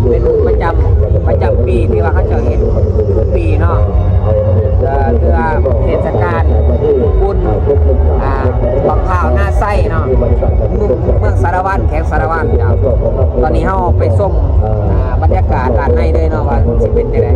ເປັນບຸນປະຈຳ ປະຈຳປີທີ່ວ່າເຂົາເຈົ້າເຮັດທຸກປີເນາະ ເອີ ເພື່ອເທດສະການບຸນ ອ່າ ບັ້ງພ້າວນາໄຊເນາະ ເມືອງ ເມືອງສາລະວັນ ແຂວງສາລະວັນເຈົ້າ. ຕອນນີ້ເຮົາໄປຊົມ ອ່າ ບັນຍາກາດດ້ານໃນເລີຍເນາະ ວ່າມັນຊິເປັນຈັ່ງໃດ.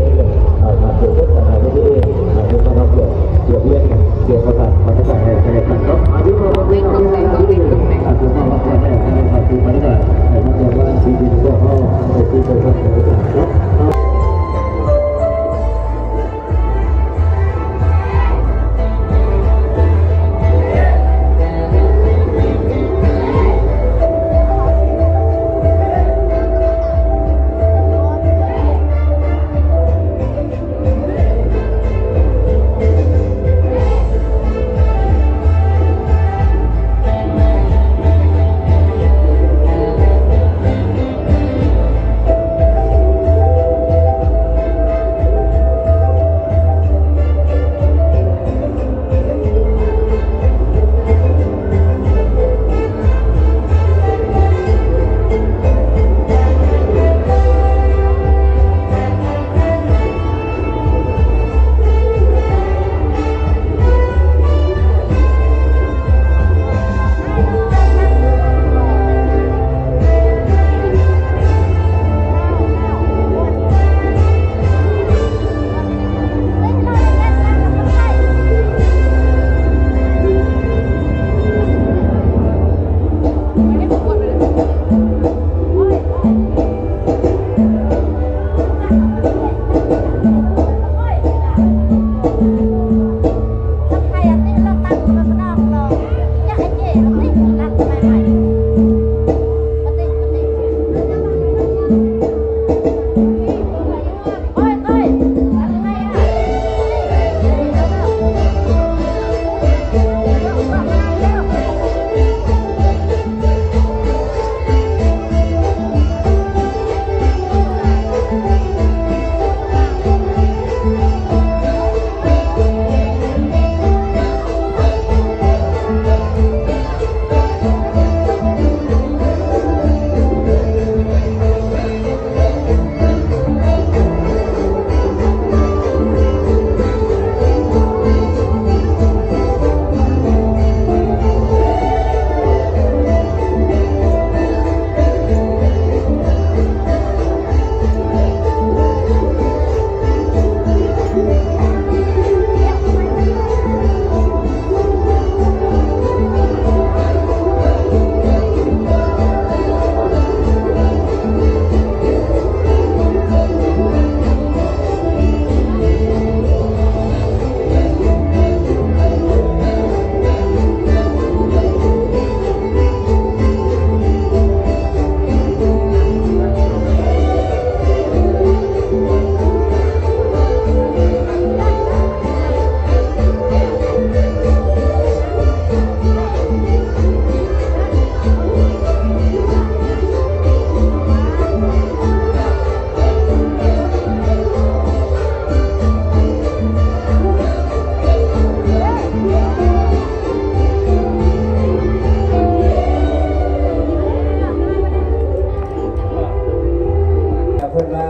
ເພິ່ນວ່າ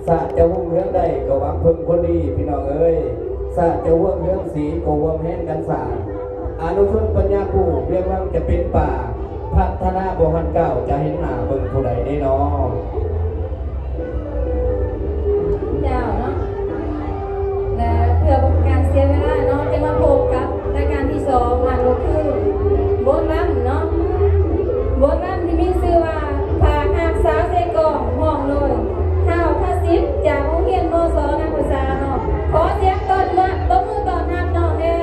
ຊາດຈະຮຸ່ງເຮືອງໄດ້ກໍຫວັງເພິ່ງຄົນດີ ພີ່ນ້ອງເອີຍ, ຊາດຈະຮ່ວງເຮືອງສີກໍຮ່ວມແຮງກັນສ້າງ. ອະນຸຊົນປັນຍາຜູ້ ວຽງວັງຈະເປັນປ່າ, ພັດທະນາບໍ່ຫັນກ້າວ ຈະເຫັນໜ້າເບິ່ງຜູ້ໃດເດ້ນໍ. ເຈົ້າເນາະ ແລະ ເພື່ອບໍ່ເປັນການເສຍເວລາເນາະ ຈະມາພົບກັບລາຍການທີສອງ ນັ້ນກໍຄືບົດລຳເນາະ, ບົດລຳທີ່ມີຊື່ວ່າ ພາກຮັກສາວເຊກອງ ຮ້ອງໂດຍ ທ້າວທະສິດ ຈາກໂຮງຮຽນ ມສ ນຳພາສາເນາະ. ຂໍສຽງຕົ້ນຮັບ ຕົບມືຕ້ອນຮັບນ້ອງແດ່.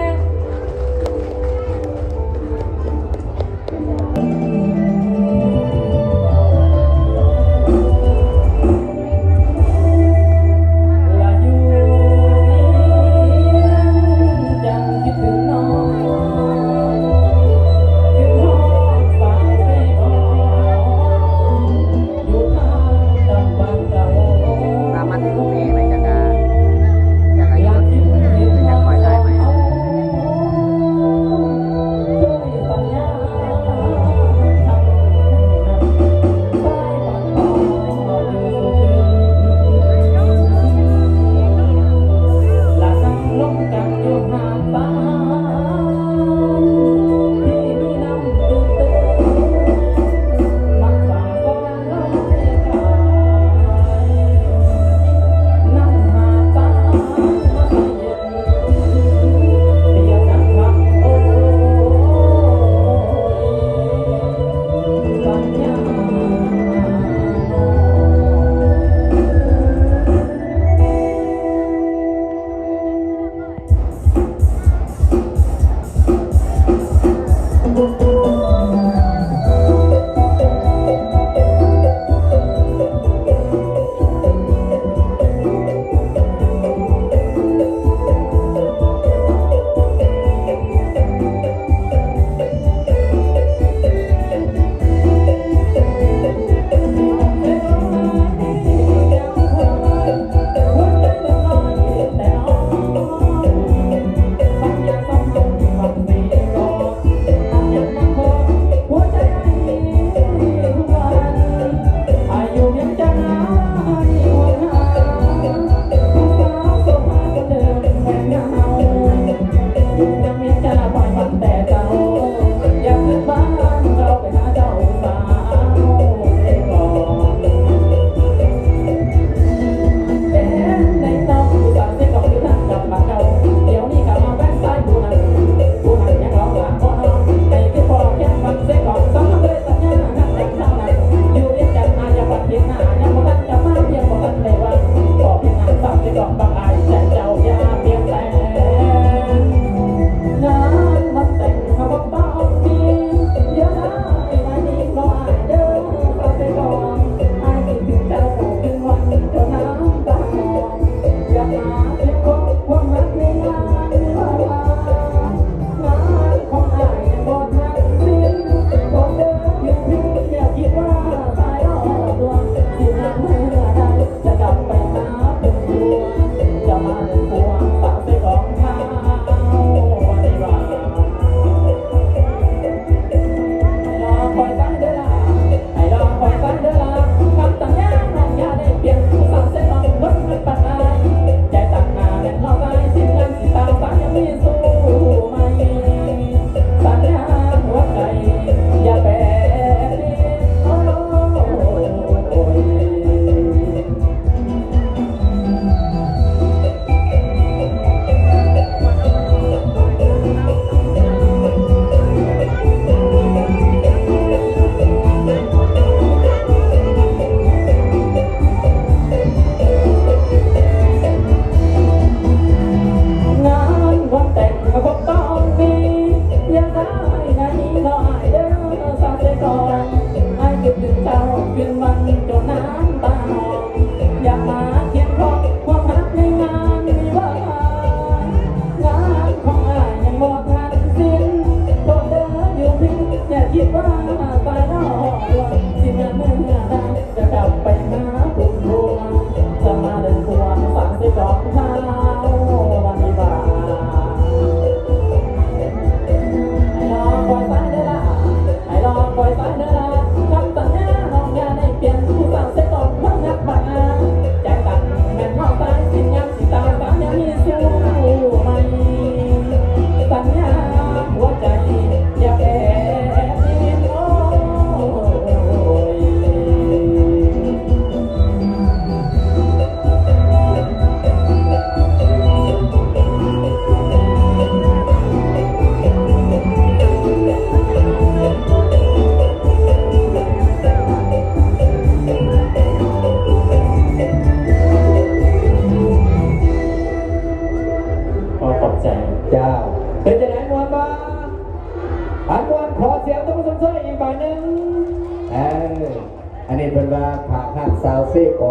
ໂອ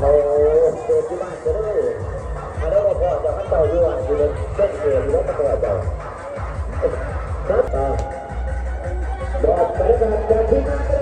້ ເກີດຢູ່ບ້ານເຈົ້າເດີ ມາເດີພໍ່ເຈົ້າ ເຂົາເຈົ້າຢູ່ ຢູ່ເທິງເຂດຢູ່ເດີ ພໍ່ເຈົ້າ ຄັບ ອ່າ ບອກໄປແລ້ວກັນ ຈາກທີ່ມາເດີ.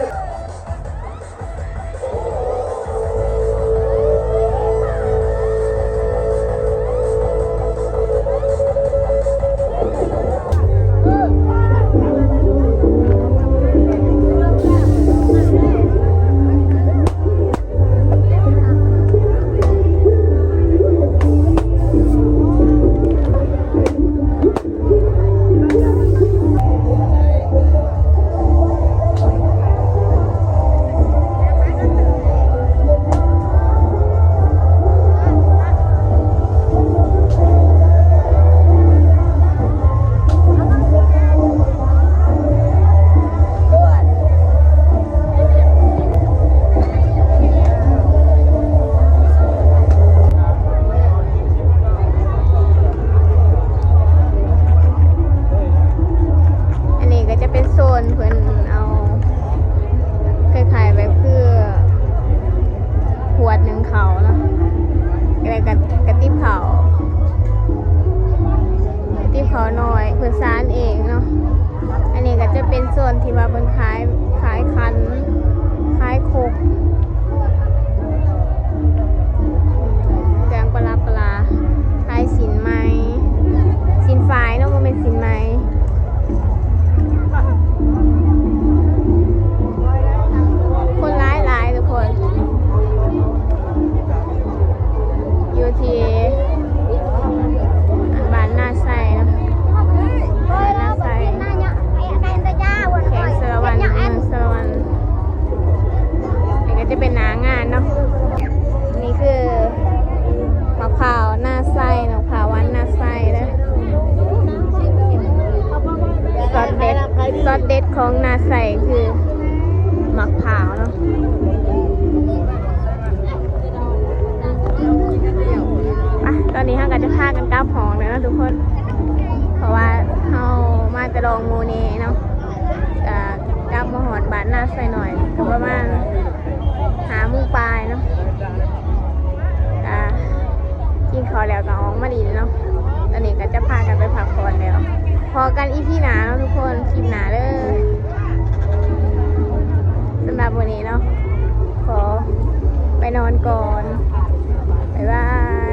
ອັນນີ້ກໍຈະເປັນໂຊນເພິ່ນເອົາ ຄ້າຍໆແບບຄື ຂວດໜຶ່ງເຂົ້າເນາະ ແລ້ວກໍກະຕິບເຂົ້າ ກະຕິບເຂົ້າໜ້ອຍ ເພິ່ນສານເອງເນາະ. ອັນນີ້ກໍຈະເປັນໂຊນທີ່ວ່າເພິ່ນຂາຍ ຂາຍຂັນ ຂາຍຄົກ ເຄື່ອງປະດັບປະດາ ຂາຍສິ້ນໄໝ ສິ້ນຝ້າຍເນາະ ບໍ່ແມ່ນສິ້ນໄໝ. ຄົນຫຼາຍໆ ທຸກຄົນ ຢູ່ທີ່ບ້ານນາໄຊເນາະ ບ້ານນາໄຊ ແຂວງສາລະວັນ ເມືອງສາລະວັນ. ນີ້ກໍຈະເປັນໜ້າງານເນາະ ນີ້ຄືໝາກພ້າວນາໄຊເນາະ ພ້າວຫວານນາໄຊເດີ. ຊອດເດັດ ຊອດເດັດຂອງນາໄຊຄືໝາກພ້າວເນາະ. ໄປ ຕອນນີ້ເຮົາກໍຈະພາກັນກັບຫ້ອງແລ້ວເນາະທຸກຄົນ ເພາະວ່າເຮົາມາແຕ່ດອງໂມເນເນາະ ກໍກັບມາຮອດບ້ານນາໄຊໜ້ອຍ ກໍປະມານຫ້າໂມງປາຍເນາະ. ກະກິນເຂົ້າແລ້ວກະອອກມາຫຼິ້ນເນາະ. ຕອນນີ້ກະຈະພາກັນໄປພັກຜ່ອນແລ້ວ. ພໍ້ກັນອີພີໜ້າເນາະທຸກຄົນ ຄລິບໜ້າເດີ. ສຳລັບມື້ນີ້ເນາະ ຂໍໄປນອນກ່ອນ ບາຍບາຍ.